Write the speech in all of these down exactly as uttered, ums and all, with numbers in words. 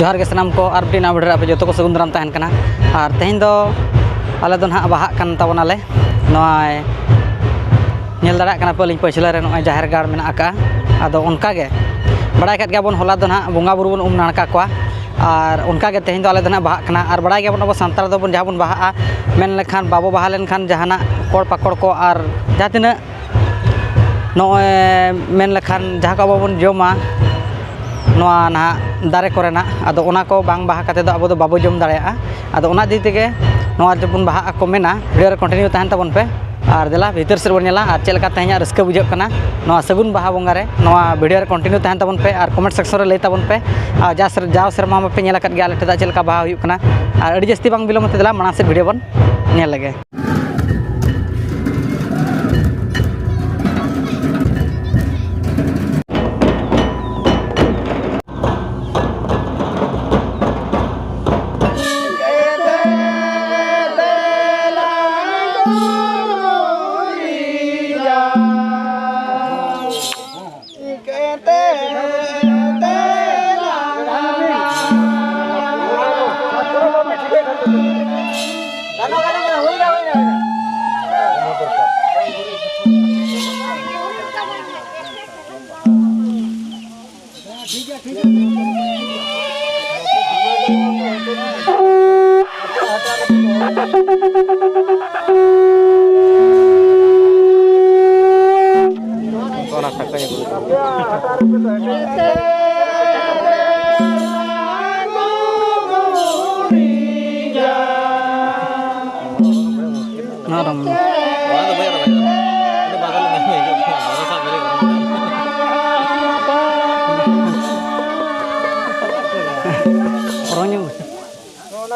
ᱡᱚᱦᱟᱨ ᱜᱮ ᱥᱟᱱᱟᱢ ᱠᱚ, ᱟᱨ ᱢᱤᱫᱴᱤᱡ ᱱᱟᱣᱟ video ᱨᱮ ᱟᱯᱮ ᱡᱚᱛᱚ ᱠᱚ ᱥᱟᱹᱜᱩᱱ ᱫᱟᱨᱟᱢ ᱛᱟᱦᱮᱱ ᱠᱟᱱᱟ᱾ ᱟᱨ ᱛᱮᱦᱮᱧ ᱫᱚ ᱟᱞᱮ ᱫᱚ ᱱᱟᱦᱟᱜ ᱵᱟᱦᱟᱜ ᱠᱟᱱ ᱛᱟᱵᱚᱱᱟᱞᱮ᱾ ᱱᱚᱜᱼᱚᱭ ᱧᱮᱞ ᱫᱟᱲᱮᱭᱟᱜ ᱠᱟᱱᱟ ᱯᱮ, ᱟᱹᱞᱤᱧ ᱯᱟᱹᱪᱷᱞᱟᱹ ᱨᱮ ᱱᱚᱜᱼᱚᱭ ᱡᱟᱦᱮᱨ ᱜᱟᱲ ᱢᱮᱱᱟᱜ ᱟᱠᱟᱫᱼᱟ᱾ ᱟᱫᱚ ᱚᱱᱠᱟ ᱜᱮ ᱵᱟᱲᱟᱭ ᱠᱟᱫ ᱜᱮᱭᱟ ᱵᱚᱱ, ᱦᱚᱞᱟ ᱫᱚ ᱱᱟᱦᱟᱜ ᱵᱚᱸᱜᱟ ᱵᱩᱨᱩ ᱵᱚᱱ ᱩᱢ ᱱᱟᱲᱠᱟ ᱠᱚᱣᱟ᱾ ᱟᱨ ᱚᱱᱠᱟ ᱜᱮ ᱛᱮᱦᱮᱧ ᱫᱚ ᱟᱞᱮ ᱫᱚ ᱱᱟᱦᱟᱜ ᱵᱟᱦᱟᱜ ᱠᱟᱱᱟ᱾ ᱟᱨ ᱵᱟᱲᱟᱭ ᱜᱮᱭᱟ ᱵᱚᱱ, ᱟᱵᱚ ᱥᱟᱱᱛᱟᱲ ᱫᱚᱵᱚᱱ ᱡᱟᱦᱟᱸ ᱵᱚᱱ ᱵᱟᱦᱟᱜᱼᱟ, ᱢᱮᱱ ᱞᱮᱠᱷᱟᱱ ᱵᱟᱵᱚ ᱵᱟᱦᱟ ᱞᱮᱱᱠᱷᱟᱱ ᱡᱟᱦᱟᱱᱟᱜ ᱠᱚᱲ ᱯᱟᱠᱚᱲ ᱠᱚ ᱟᱨ ᱡᱟᱦᱟᱸ ᱛᱤᱱᱟᱹᱜ ᱱᱚᱜᱼᱚᱭ ᱢᱮᱱ ᱞᱮᱠᱷᱟᱱ ᱡᱟᱦᱟᱸ ᱠᱚ ᱟᱵᱚ ᱵᱚᱱ ᱡᱚᱢᱟ, ᱱᱚᱣᱟ ᱱᱟᱦᱟᱜ ᱫᱟᱨᱮ ᱠᱚᱨᱮᱱᱟᱜ, ᱟᱫᱚ ᱚᱱᱟ ᱠᱚ ᱵᱟᱝ ᱵᱟᱦᱟ ᱠᱟᱛᱮ ᱫᱚ ᱟᱵᱚ ᱫᱚ ᱵᱟᱵᱚ ᱡᱚᱢ ᱫᱟᱲᱮᱭᱟᱜᱼᱟ᱾ ᱟᱫᱚ ᱚᱱᱟ ᱤᱫᱤ ᱛᱮᱜᱮ ᱱᱚᱣᱟ ᱡᱮᱵᱚᱱ ᱵᱟᱦᱟᱜ ᱟᱠᱚ ᱢᱮᱱᱟ, video ᱨᱮ continue ᱛᱟᱦᱮᱱ ᱛᱟᱵᱚᱱ ᱯᱮ᱾ ᱟᱨ ᱫᱮᱞᱟ ᱵᱷᱤᱛᱟᱹᱨ ᱥᱮᱫ ᱵᱚᱱ ᱧᱮᱞᱟ ᱟᱨ ᱪᱮᱫ ᱞᱮᱠᱟ ᱛᱮᱦᱮᱧᱟᱜ ᱨᱟᱹᱥᱠᱟᱹ ᱵᱩᱡᱷᱟᱹᱜ ᱠᱟᱱᱟ ᱱᱚᱣᱟ ᱥᱟᱹᱜᱩᱱ ᱵᱟᱦᱟ ᱵᱚᱸᱜᱟ ᱨᱮ᱾ ᱱᱚᱣᱟ video ᱨᱮ continue ᱛᱟᱦᱮᱱ ᱛᱟᱵᱚᱱ ᱯᱮ ᱟᱨ comment section ᱨᱮ ᱞᱟᱹᱭ ᱛᱟᱵᱚᱱ ᱯᱮ᱾ ᱟᱨ ᱡᱟ ᱥᱮᱨ-, ᱡᱟᱣ ᱥᱮᱨᱢᱟ ᱢᱟᱯᱮ ᱧᱮᱞ ᱟᱠᱟᱫ ᱜᱮᱭᱟ ᱟᱞᱮ ᱴᱷᱮᱱ ᱫᱚ ᱪᱮᱫ ᱞᱮᱠᱟ ᱵᱟᱦᱟ ᱦᱩᱭᱩᱜ ᱠᱟᱱᱟ᱾ ᱟᱨ ᱟᱹᱰᱤ ᱡᱟᱹᱥᱛᱤ ᱵᱟᱝ ᱵᱤᱞᱚᱢ ᱛᱮ ᱫᱮᱞᱟ ᱢᱟᱲᱟᱝ ᱥᱮᱫ video ᱵᱚᱱ ᱧᱮᱞ ᱞᱮᱜᱮ᱾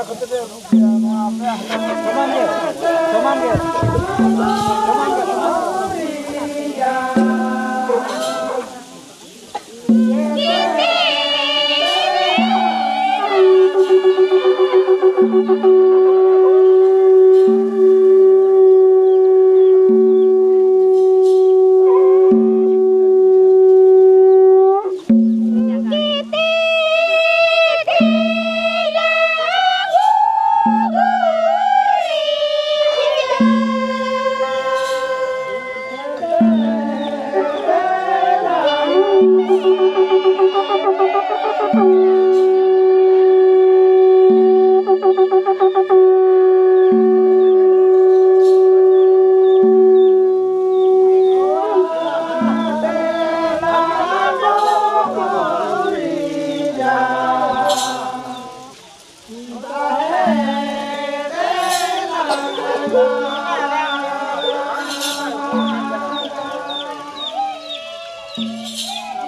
ᱥᱚᱢᱟᱱ ᱜᱮ, ᱥᱚᱢᱟᱱ ᱜᱮ, ᱥᱚᱢᱟᱱ ᱜᱮ, ᱥᱚᱢᱟᱱ ᱜᱮ᱾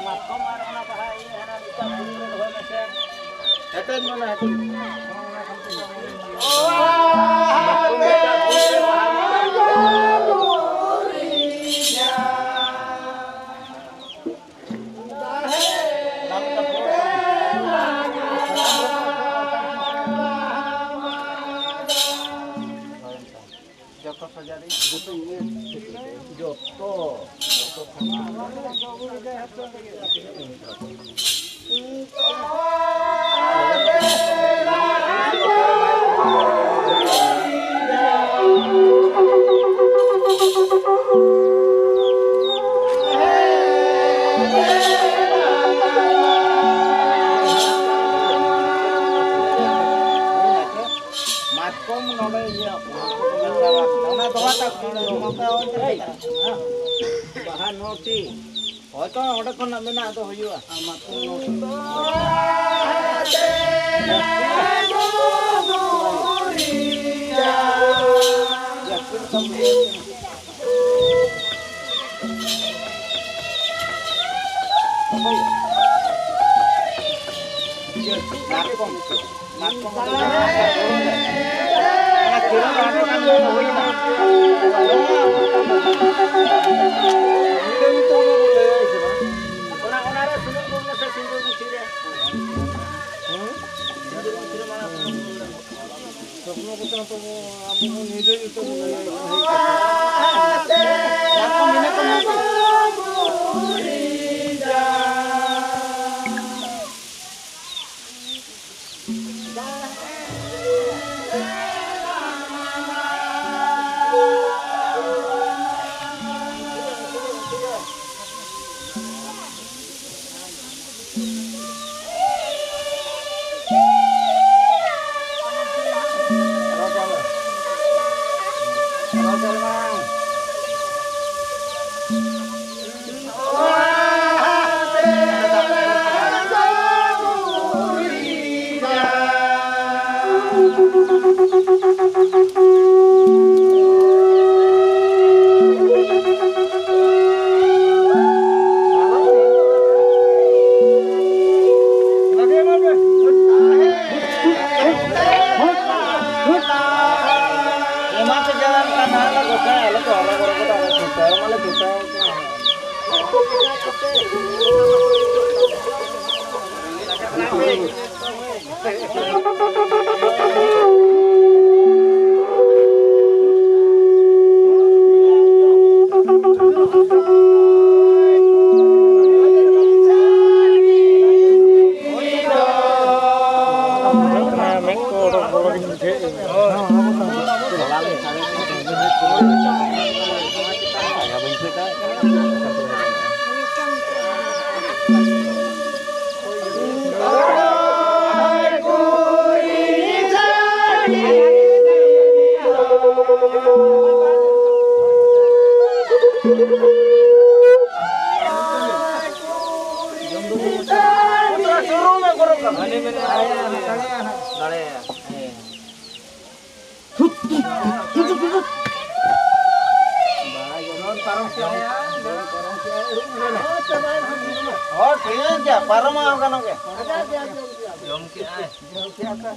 ᱢᱟᱛᱠᱚᱢ ᱟᱨ ᱚᱱᱟ ᱵᱟᱦᱟ ᱤᱭᱟᱹ ᱦᱟᱱᱟ ᱢᱤᱫᱴᱟᱝ ᱵᱩᱨᱩ ᱨᱮ ᱨᱚᱦᱚᱭ ᱢᱮᱥᱮ᱾ ᱦᱮᱴᱮᱡ ᱢᱮ ᱚᱱᱟ ᱦᱮᱴᱮᱡ᱾ ᱡᱚᱛᱚ ᱥᱚᱡᱟᱨᱤ᱾ ᱡᱚᱛᱚ, ᱡᱚᱛᱚ ᱥᱟᱱᱟᱢ᱾ ᱢᱟᱛᱠᱚᱢ ᱱᱚᱰᱮ ᱤᱭᱟᱹ, ᱚᱱᱟ ᱫᱚᱦᱚ ᱠᱟᱜ ᱠᱤᱱ, ᱱᱚᱝᱠᱟ ᱚᱞ ᱛᱮ ᱵᱟᱦᱟ ᱱᱚᱴᱤ᱾ ᱦᱚᱭᱛᱚ ᱚᱸᱰᱮ ᱠᱷᱚᱱᱟᱜ ᱢᱮᱱᱟᱜ ᱫᱚ ᱦᱩᱭᱩᱜᱼᱟ᱾ ᱟᱨ ᱢᱟᱛᱠᱚᱢ ᱱᱚᱴᱤ᱾ ᱢᱟᱛᱠᱚᱢ᱾ ᱚᱱᱟ, ᱚᱱᱟᱨᱮ ᱥᱩᱱᱩᱢ ᱫᱩᱞ ᱢᱮᱥᱮ, ᱥᱤᱸᱫᱩᱨ ᱢᱤᱪᱷᱤ ᱨᱮ᱾ ᱦᱩᱸ? ᱥᱤᱸᱫᱩᱨ ᱢᱤᱪᱷᱤ ᱨᱮ ᱢᱟᱲᱟᱝ ᱥᱩᱱᱩᱢ ᱫᱩᱞ ᱢᱮ᱾ ᱥᱚᱯᱱᱚ ᱠᱚᱛᱮ ᱦᱚᱸᱛᱚ ᱟᱵᱚ ᱵᱚᱱ ᱧᱤᱫᱟᱹ ᱧᱩᱛᱟᱹ ᱵᱚᱱ ᱞᱟᱹᱭᱟ᱾ ᱮᱢᱟ ᱯᱮ ᱪᱟᱞᱟᱜ ᱠᱟᱱ ᱦᱟᱸᱜ ᱞᱮ ᱜᱚᱴᱟᱭᱟ, ᱟᱞᱮ ᱠᱚ ᱦᱚᱨᱚ ᱵᱚᱨᱚ ᱠᱚᱫᱚ ᱟᱞᱮ ᱪᱷᱩᱴᱟᱹᱣ ᱢᱟᱞᱮ ᱪᱷᱩᱴᱟᱹᱣ ᱠᱚᱜ᱾ ᱦᱚᱸ, ᱴᱷᱤᱠ ᱜᱮᱭᱟ, ᱯᱟᱨᱚᱢᱚᱜ ᱜᱟᱱᱚᱜ ᱜᱮᱭᱟ᱾ ᱡᱚᱢ ᱠᱮᱜᱼᱟᱭ᱾ ᱡᱚᱢ ᱠᱮᱜᱼᱟ ᱯᱮ?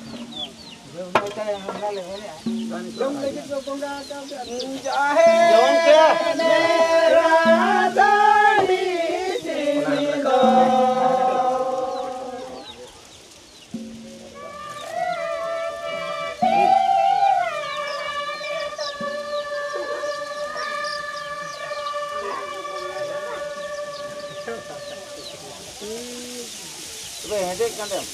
ᱡᱚᱢ ᱞᱟᱹᱜᱤᱫ ᱫᱚ ᱵᱚᱸᱜᱟ ᱟᱠᱟᱫ ᱯᱮ᱾ ᱛᱚᱵᱮ ᱦᱮᱰᱮᱡ ᱠᱟᱱ ᱛᱟᱭᱟ᱾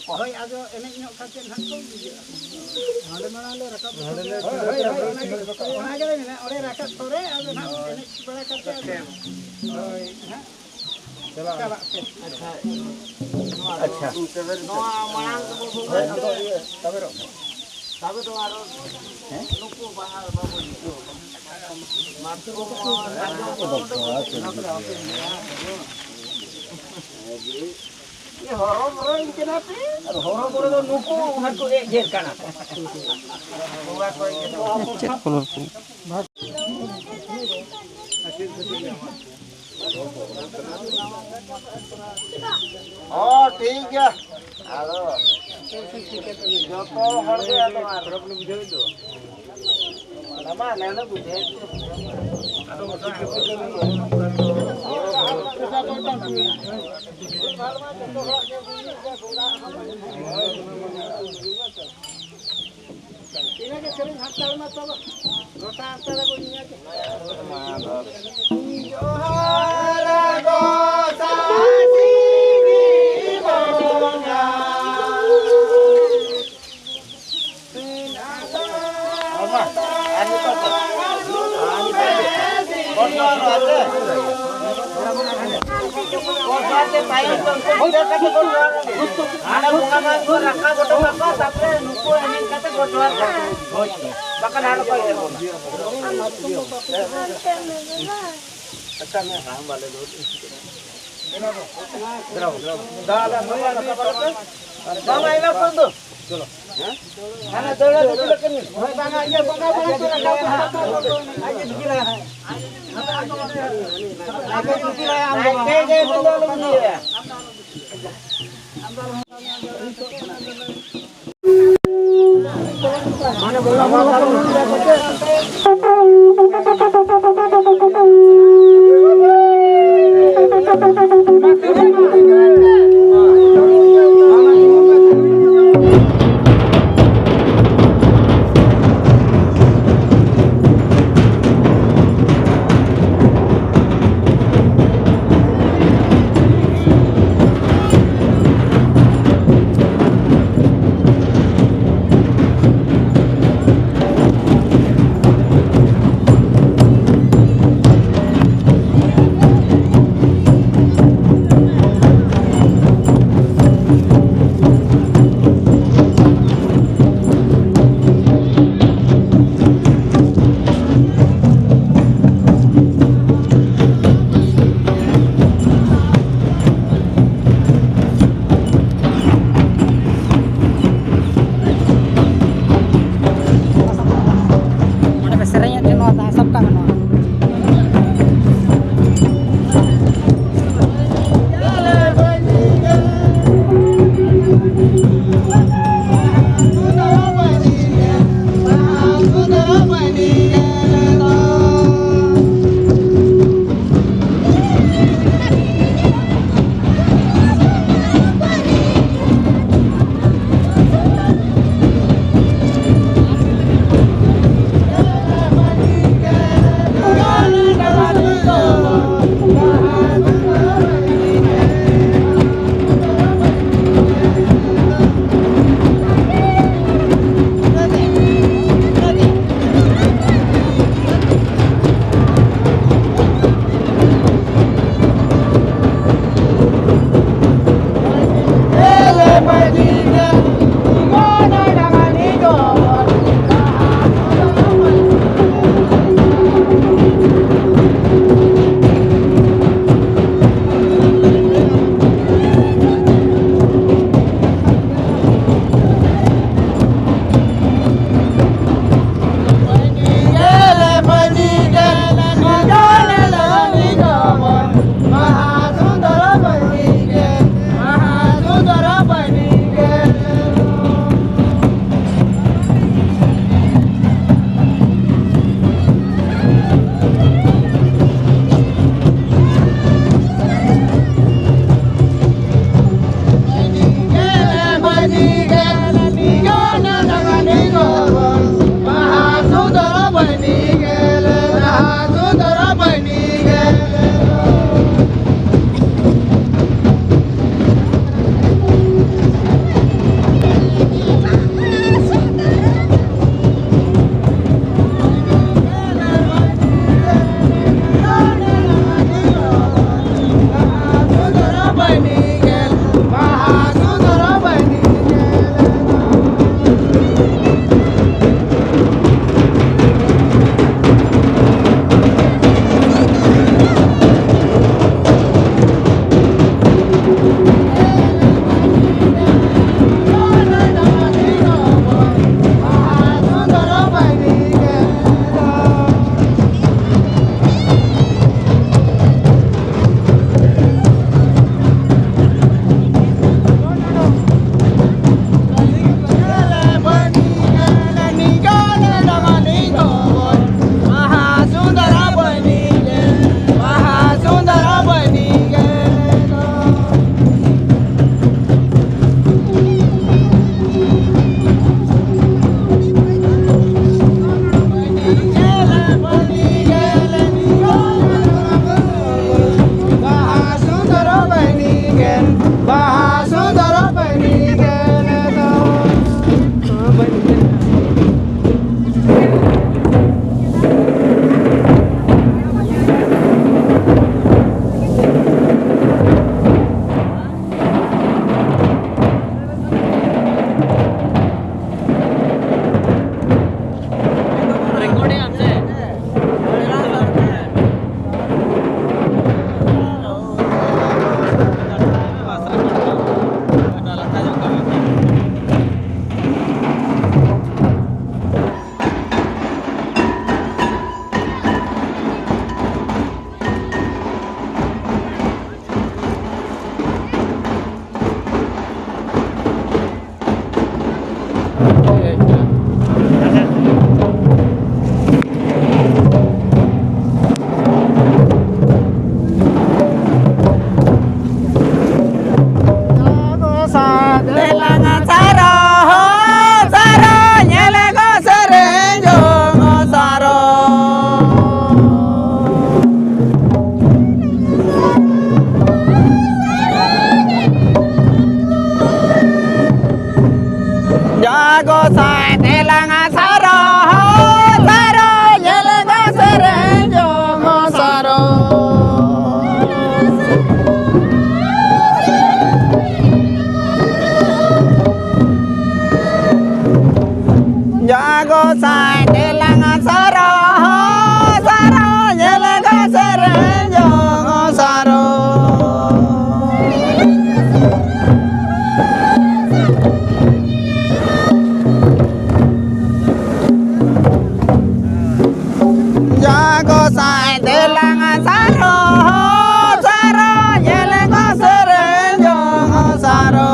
ᱦᱳᱭ, ᱟᱫᱚ ᱮᱱᱮᱡ ᱧᱚᱜ ᱠᱟᱛᱮ ᱱᱟᱦᱟᱜ ᱠᱚ ᱵᱩᱡᱷᱟᱹᱜᱼᱟ᱾ ᱱᱚᱰᱮ ᱢᱟᱲᱟᱝ ᱞᱮ ᱨᱟᱠᱟᱵ ᱦᱳᱭ, ᱦᱳᱭ, ᱦᱳᱭ, ᱚᱱᱟ ᱜᱮ, ᱚᱱᱟ ᱜᱮᱞᱮ ᱢᱮᱱᱟ, ᱚᱸᱰᱮ ᱨᱟᱠᱟᱵ ᱯᱚᱨᱮ ᱟᱫᱚ ᱱᱟᱦᱟᱜ ᱮᱱᱮᱡ ᱵᱟᱲᱟ ᱠᱟᱛᱮ ᱟᱫᱚ ᱦᱳᱭ, ᱱᱟᱦᱟᱜ ᱪᱟᱞᱟᱜ ᱯᱮ᱾ ᱟᱪᱪᱷᱟ᱾ ᱟᱪᱪᱷᱟ᱾ ᱱᱚᱣᱟ ᱢᱟᱲᱟᱝ ᱫᱚᱵᱚ ᱵᱚᱸᱜᱟᱭᱟ᱾ ᱦᱳᱭ, ᱟᱫᱚ ᱤᱭᱟᱹ, ᱛᱟᱵᱮᱨᱚᱜ ᱢᱮ᱾ ᱛᱟᱵᱮᱨᱚᱜ ᱟᱨᱚ ᱦᱮᱸ? ᱱᱩᱠᱩ ᱵᱟᱦᱟ ᱵᱟᱵᱚᱱ ᱤᱭᱟᱹ᱾ ᱢᱟᱛᱠᱚᱢ ᱦᱚᱸ, ᱥᱟᱨᱡᱚᱢ ᱦᱚᱸ, ᱱᱚᱰᱮ ᱵᱚᱱ ᱦᱚᱨᱚ ᱵᱚᱨᱚᱧ ᱠᱟᱱᱟ ᱯᱮ᱾ ᱟᱨ ᱦᱚᱨᱚ ᱵᱚᱨᱚ ᱫᱚ ᱱᱩᱠᱩ ᱦᱟᱹᱱᱠᱩ ᱮᱡ ᱰᱷᱮᱨ ᱠᱟᱱᱟ ᱠᱚ᱾ ᱪᱮᱫ ᱠᱚᱞᱚᱨ ᱠᱚ? ᱦᱚᱸ, ᱴᱷᱤᱠ ᱜᱮᱭᱟ᱾ ᱟᱫᱚ ᱡᱚᱛᱚ ᱦᱚᱲ ᱜᱮ ᱟᱫᱚ ᱟᱨ ᱚᱱᱟ ᱢᱟ ᱟᱞᱮ ᱦᱚᱸᱞᱮ ᱵᱩᱡᱷᱟᱹᱣᱮᱫ ᱜᱮ᱾ ᱤᱱᱟᱹᱜᱮ ᱥᱮᱨᱮᱧ ᱦᱟᱱᱛᱟᱲ ᱢᱟ ᱛᱟᱵᱚ᱾ ᱜᱚᱴᱟ ᱦᱟᱱᱛᱟᱲ ᱵᱚᱱ ᱧᱮᱞ᱾ ᱡᱚᱦᱟᱨ ᱜᱚᱸᱥᱟᱭ ᱥᱤᱝᱜᱤ ᱵᱚᱸᱜᱟ᱾ ᱟᱨ ᱱᱤᱛᱚᱜ ᱫᱚ? ᱟᱨ ᱱᱤᱛᱚᱜ ᱫᱚ? ᱜᱚᱰ ᱡᱚᱦᱟᱨ ᱱᱚᱣᱟ ᱛᱮ? ᱜᱚᱰ ᱡᱚᱦᱟᱨ ᱛᱮ ᱛᱟᱭᱚᱢ ᱛᱮ ᱩᱱᱠᱩ ᱵᱤᱫᱟᱹᱞ ᱠᱟᱛᱮ ᱜᱚᱰ ᱡᱚᱦᱟᱨ ᱞᱟᱹᱜᱤᱫ᱾ ᱦᱟᱸᱰᱮ ᱵᱚᱸᱜᱟ ᱢᱟᱱ ᱠᱚ ᱨᱟᱠᱟᱵ ᱦᱚᱴᱚ ᱠᱟᱠᱚᱣᱟ, ᱛᱟᱯᱚᱨᱮ ᱱᱩᱠᱩ ᱮᱱᱮᱡ ᱠᱟᱛᱮ ᱜᱚᱰ ᱡᱚᱦᱟᱨ ᱠᱚ᱾ ᱦᱳᱭ᱾ ᱵᱟᱠᱷᱟᱱ ᱦᱟᱸᱰᱮ ᱠᱚ ᱮᱦᱚᱵᱟ᱾ ᱟᱪᱪᱷᱟ, ᱢᱮ, ᱦᱟᱸ, ᱵᱟᱞᱮ ᱫᱩᱲᱩᱵ᱾ ᱵᱟᱝ, ᱟᱭᱢᱟ ᱠᱷᱚᱱ ᱫᱚ᱾ ᱦᱟᱱᱟ ᱫᱟᱹᱲᱟ ᱫᱩᱜᱩᱞ ᱟᱠᱟᱱ᱾ ᱦᱳᱭ, ᱵᱟᱝᱟ, ᱤᱭᱟᱹ ᱵᱚᱸᱜᱟ ᱵᱩᱨᱩ ᱠᱚ ᱨᱟᱠᱟᱵ ᱠᱟᱛᱮ ᱠᱚ ᱫᱚ᱾ ᱟᱡ ᱜᱮ ᱫᱩᱜᱩᱞᱟᱭ ᱦᱟᱸᱜ᱾ ᱟᱡ ᱜᱮ ᱫᱩᱜᱩᱞᱟᱭ ᱦᱟᱸᱜ, ᱟᱢ ᱫᱚ ᱵᱟᱝ᱾ ᱱᱟᱭᱠᱮ ᱜᱮ ᱵᱚᱸᱜᱟ ᱵᱩᱨᱩ ᱫᱚ᱾ ᱜᱚᱸᱥᱟᱭ ᱛᱮᱞᱟᱝ ᱥᱟᱨᱚ, ᱦᱚ ᱥᱟᱨᱚ, ᱧᱮᱞ ᱜᱚ ᱥᱮᱨᱮᱧ ᱡᱚᱝ ᱥᱟᱨᱚ᱾ ᱡᱟ ᱜᱚᱸᱥᱟᱭ ᱛᱮᱞᱟᱝ ᱥᱟᱨᱚ, ᱦᱚ ᱥᱟᱨᱚ, ᱧᱮᱞ ᱜᱚ ᱥᱮᱨᱮᱧ ᱡᱚᱝ ᱥᱟᱨᱚ᱾ ᱡᱟ ᱜᱚᱸᱥᱟᱭ ᱛᱮᱞᱟᱝ ᱥᱟᱨᱚ, ᱥᱟᱨᱚ, ᱧᱮᱞ ᱠᱚ ᱥᱮᱨᱮᱧ ᱡᱚᱝ ᱥᱟᱨᱚ᱾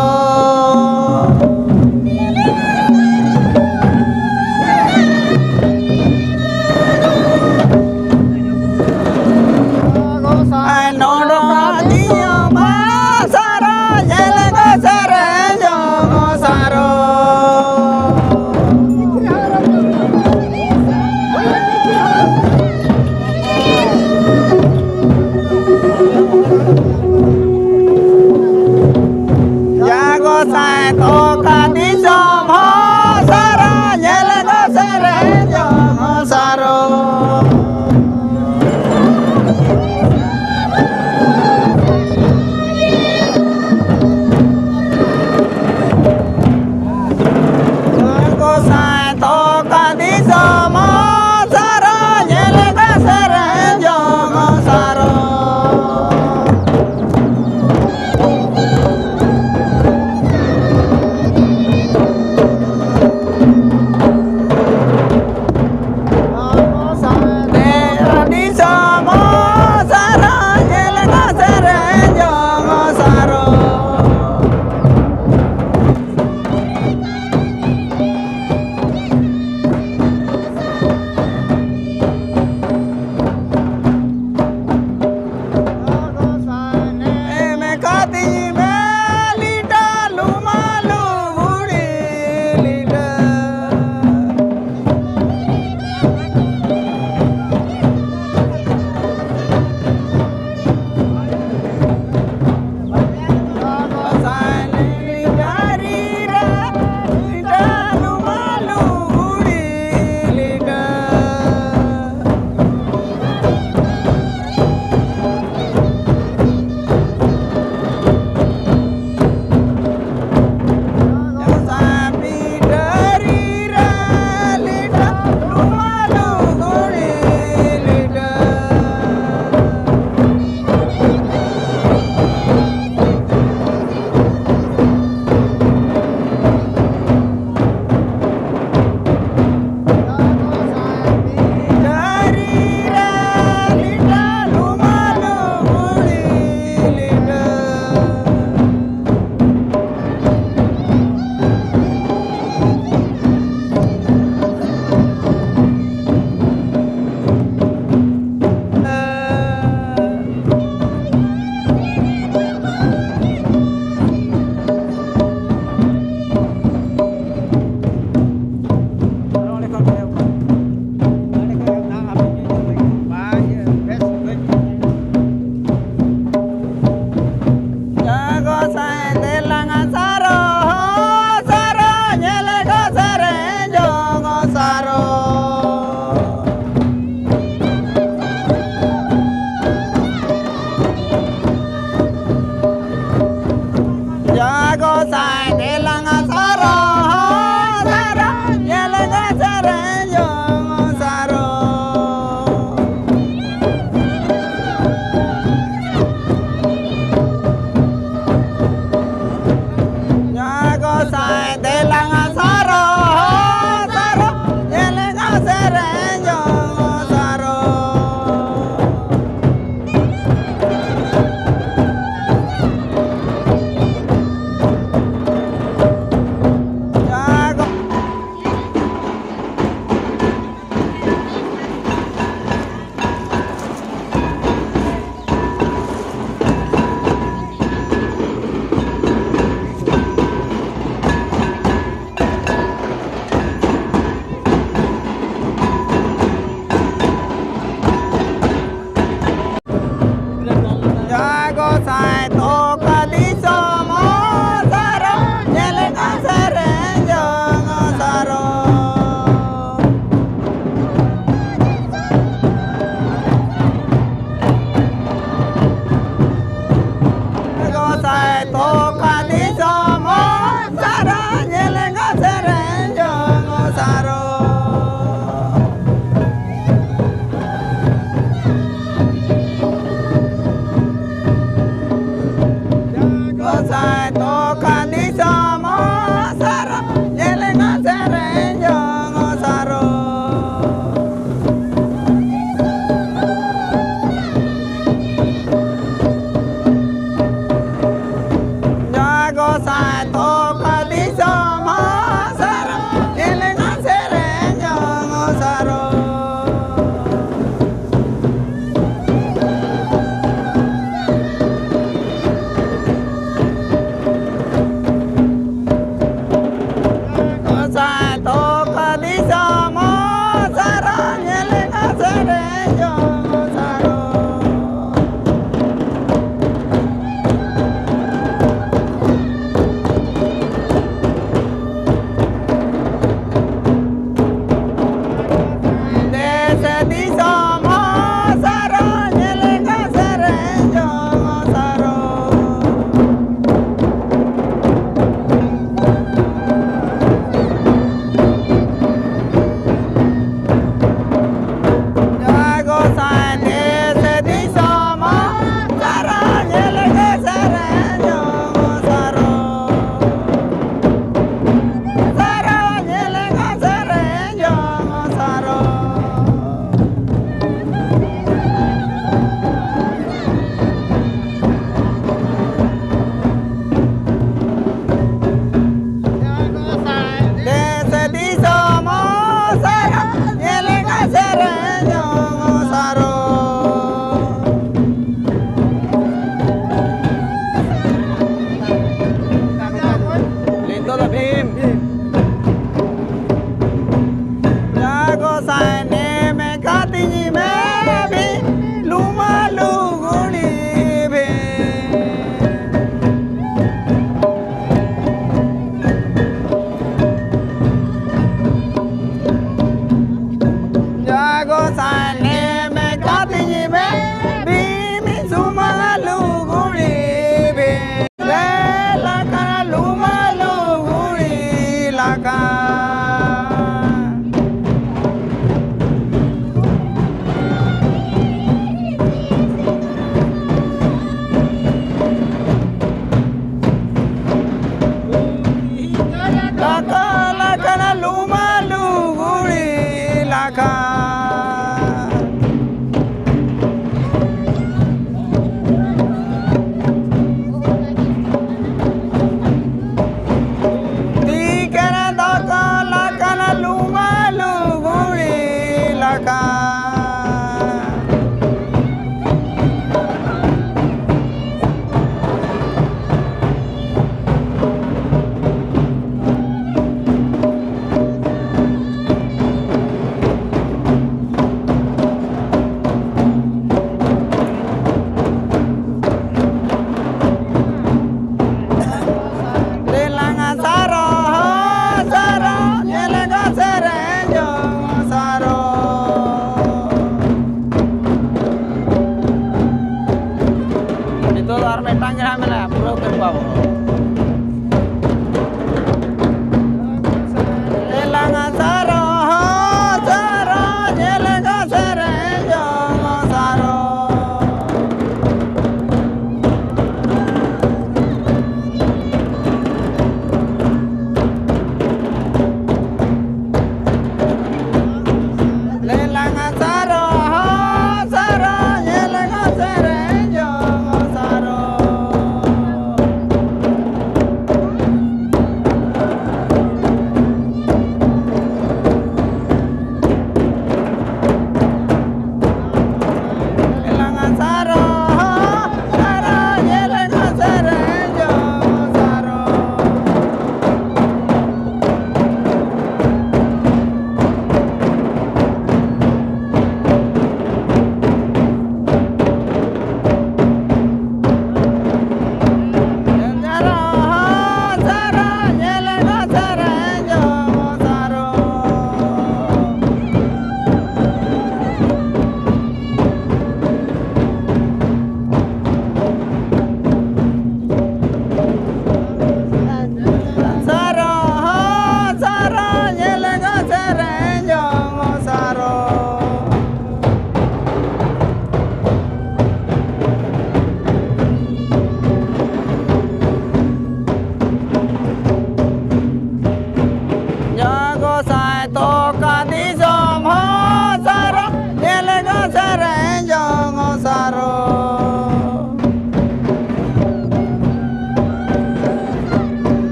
ᱜᱚᱸᱥᱟᱭ ᱱᱚᱰᱚ ᱫᱤᱭᱚᱢ ᱥᱟᱨᱚ, ᱧᱮᱞ ᱠᱚ ᱥᱮᱨᱮᱧ ᱡᱚᱝ ᱥᱟᱨᱚ᱾ ᱡᱟ ᱜᱚᱸᱥᱟᱭ ᱛᱚᱠᱟ ᱫᱤᱥᱚᱢ ᱦᱚᱸ ᱥᱟᱨᱚ, ᱧᱮᱞ ᱜᱚ ᱥᱮᱨᱮᱧ ᱡᱚᱝ ᱦᱚᱸ ᱥᱟᱨᱚ᱾ ᱜᱚᱸᱥᱟᱭ ᱛᱚᱠᱟ ᱫᱤᱥᱚᱢ ᱥᱟᱨᱚ, ᱧᱮᱞ ᱜᱚ ᱥᱮᱨᱮᱧ ᱡᱚᱝ ᱥᱟᱨᱚ᱾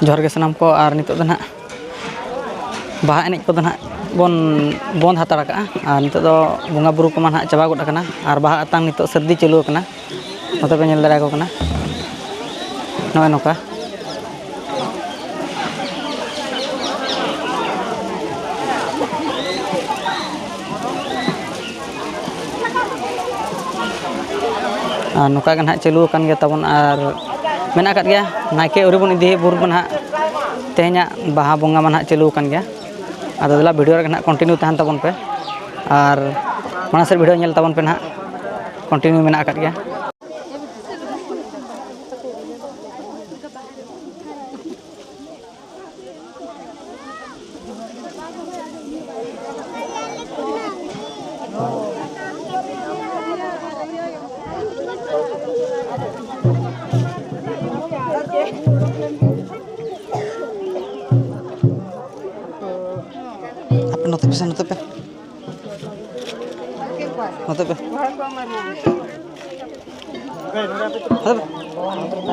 ᱡᱚᱦᱟᱨ ᱜᱮ ᱥᱟᱱᱟᱢ ᱠᱚ᱾ ᱟᱨ ᱱᱤᱛᱚᱜ ᱫᱚ ᱱᱟᱦᱟᱜ ᱵᱟᱦᱟ ᱮᱱᱮᱡ ᱠᱚᱫᱚ ᱱᱟᱦᱟᱜ ᱵᱚᱱ ᱵᱚᱱᱫ ᱦᱟᱛᱟᱲ ᱠᱟᱜᱼᱟ᱾ ᱟᱨ ᱱᱤᱛᱚᱜ ᱫᱚ ᱵᱚᱸᱜᱟ ᱵᱩᱨᱩ ᱠᱚᱢᱟ ᱱᱟᱦᱟᱜ ᱪᱟᱵᱟ ᱜᱚᱫ ᱟᱠᱟᱱᱟ, ᱟᱨ ᱵᱟᱦᱟ ᱟᱛᱟᱝ ᱱᱤᱛᱚᱜ ᱥᱟᱹᱨᱫᱤ ᱪᱟᱹᱞᱩ ᱟᱠᱟᱱᱟ᱾ ᱱᱚᱛᱮ ᱯᱮ ᱧᱮᱞ ᱫᱟᱲᱮᱭᱟᱠᱚ ᱠᱟᱱᱟ, ᱱᱚᱜᱼᱚᱭ ᱱᱚᱝᱠᱟ᱾ ᱟᱨ ᱱᱚᱝᱠᱟ ᱜᱮ ᱱᱟᱦᱟᱜ ᱪᱟᱹᱞᱩ ᱟᱠᱟᱱ ᱜᱮᱭᱟ ᱛᱟᱵᱚᱱ, ᱟᱨ ᱢᱮᱱᱟᱜ ᱟᱠᱟᱫ ᱜᱮᱭᱟ᱾ ᱱᱟᱭᱠᱮ ᱟᱹᱣᱨᱤ ᱵᱚᱱ ᱤᱫᱤᱭᱮ ᱵᱷᱳᱨ ᱢᱟ ᱱᱟᱦᱟᱜ, ᱛᱮᱦᱮᱧᱟᱜ ᱵᱟᱦᱟ ᱵᱚᱸᱜᱟ ᱢᱟ ᱱᱟᱦᱟᱜ ᱪᱟᱹᱞᱩ ᱟᱠᱟᱱ ᱜᱮᱭᱟ᱾ ᱟᱫᱚ ᱫᱮᱞᱟ, ᱵᱷᱤᱰᱤᱭᱳ ᱨᱮᱜᱮ ᱱᱟᱦᱟᱜ ᱠᱚᱱᱴᱤᱱᱤᱭᱩ ᱛᱟᱦᱮᱱ ᱛᱟᱵᱚᱱ ᱯᱮ, ᱟᱨ ᱢᱟᱲᱟᱝ ᱥᱮᱫ ᱵᱷᱤᱰᱤᱭᱳ ᱧᱮᱞ ᱛᱟᱵᱚᱱ ᱯᱮ ᱱᱟᱦᱟᱜ, ᱠᱚᱱᱴᱤᱱᱤᱭᱩ ᱢᱮᱱᱟᱜ ᱟᱠᱟᱫ ᱜᱮᱭᱟ᱾ ᱟᱯᱮ ᱱᱚᱛᱮ ᱯᱮ ᱥᱮ, ᱱᱚᱛᱮ ᱯᱮ, ᱱᱚᱛᱮ ᱯᱮ᱾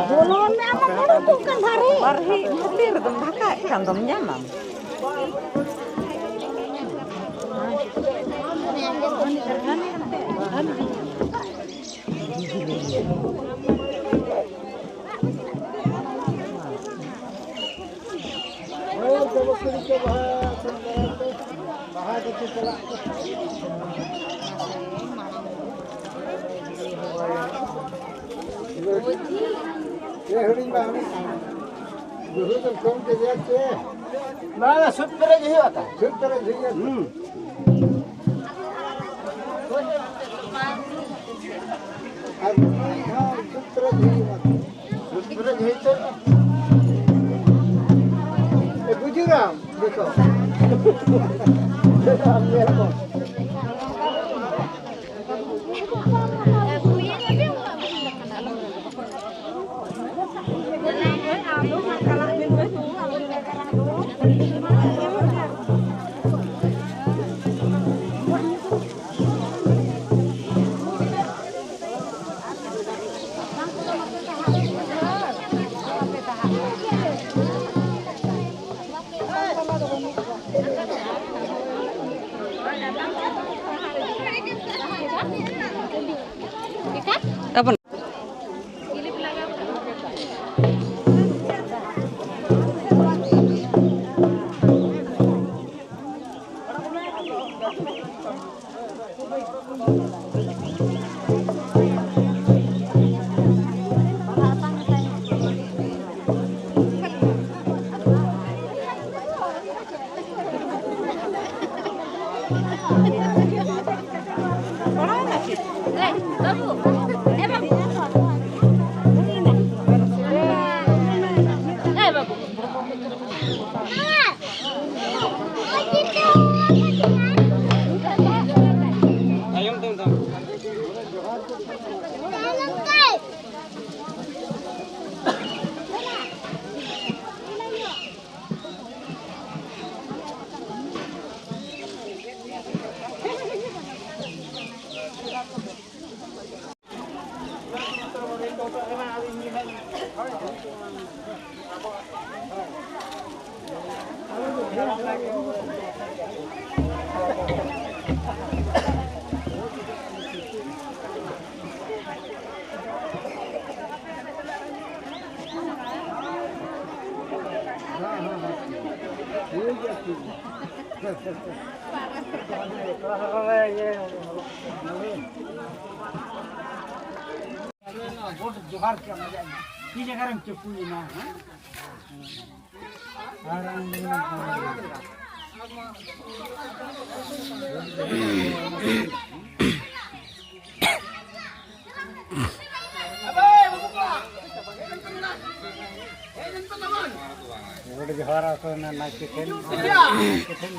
ᱵᱚᱞᱚᱱ ᱢᱮ, ᱟᱢ ᱫᱚ ᱵᱟᱹᱱᱩᱜ ᱠᱟᱱ ᱫᱷᱟᱨᱮ᱾ ᱵᱟᱨᱦᱤ ᱵᱷᱤᱛᱤᱨ ᱨᱮᱫᱚᱢ ᱰᱷᱟᱠᱟᱭᱮᱫ ᱠᱷᱟᱱ ᱫᱚᱢ ᱧᱟᱢᱟᱢ᱾ ᱦᱳᱭ, ᱵᱟᱹᱵᱩ ᱠᱩᱲᱤ ᱠᱚ ᱵᱟᱦᱟ ᱥᱮᱸᱫᱽᱨᱟ ᱠᱚ, ᱵᱟᱦᱟ ᱜᱩᱯᱤ ᱪᱟᱞᱟᱜ ᱠᱚ᱾ ᱮ ᱦᱩᱰᱤᱧ ᱵᱟ, ᱦᱩᱰᱤᱧ ᱵᱟ᱾ ᱵᱩᱨᱩ ᱫᱚ ᱠᱚᱢ ᱠᱮᱫᱮᱭᱟ ᱪᱮ? ᱵᱟᱝᱟ, ᱥᱩᱫ ᱯᱮᱨᱮᱡ ᱦᱩᱭᱩᱜᱼᱟ ᱛᱟ᱾ ᱥᱩᱫ ᱯᱮᱨᱮᱡ ᱦᱩᱭᱩᱜᱼᱟ᱾ ᱦᱩᱸ᱾ ᱟᱨ ᱱᱩᱭ ᱦᱚᱸ ᱥᱩᱫ ᱯᱮᱨᱮᱡ ᱦᱩᱭᱩᱜᱼᱟ᱾ ᱥᱩᱫ ᱯᱮᱨᱮᱡ ᱦᱩᱭ ᱩᱛᱟᱹᱨ᱾ ᱮ, ᱵᱩᱡᱩᱨᱟᱢ, ᱫᱮᱠᱷᱚ᱾ ᱫᱮᱠᱷᱚ, ᱟᱢ ᱧᱮᱞ ᱠᱚᱢ᱾ ᱜᱚᱰ ᱡᱚᱦᱟᱨ ᱠᱮᱫ ᱢᱮᱭᱟ᱾ ᱛᱤ ᱡᱟᱸᱜᱟ ᱨᱮᱢ ᱪᱟᱹᱯᱩᱭᱮᱱᱟ, ᱦᱮᱸ? ᱟᱨ ᱟᱢ ᱫᱚ ᱢᱮᱱᱟᱢ ᱠᱟᱱᱟ᱾ ᱜᱚᱰ ᱡᱚᱦᱟᱨ ᱟᱠᱚ ᱱᱟ ᱱᱟᱭᱠᱮ ᱴᱷᱮᱱ, ᱱᱟᱭᱠᱮ ᱴᱷᱮᱱ᱾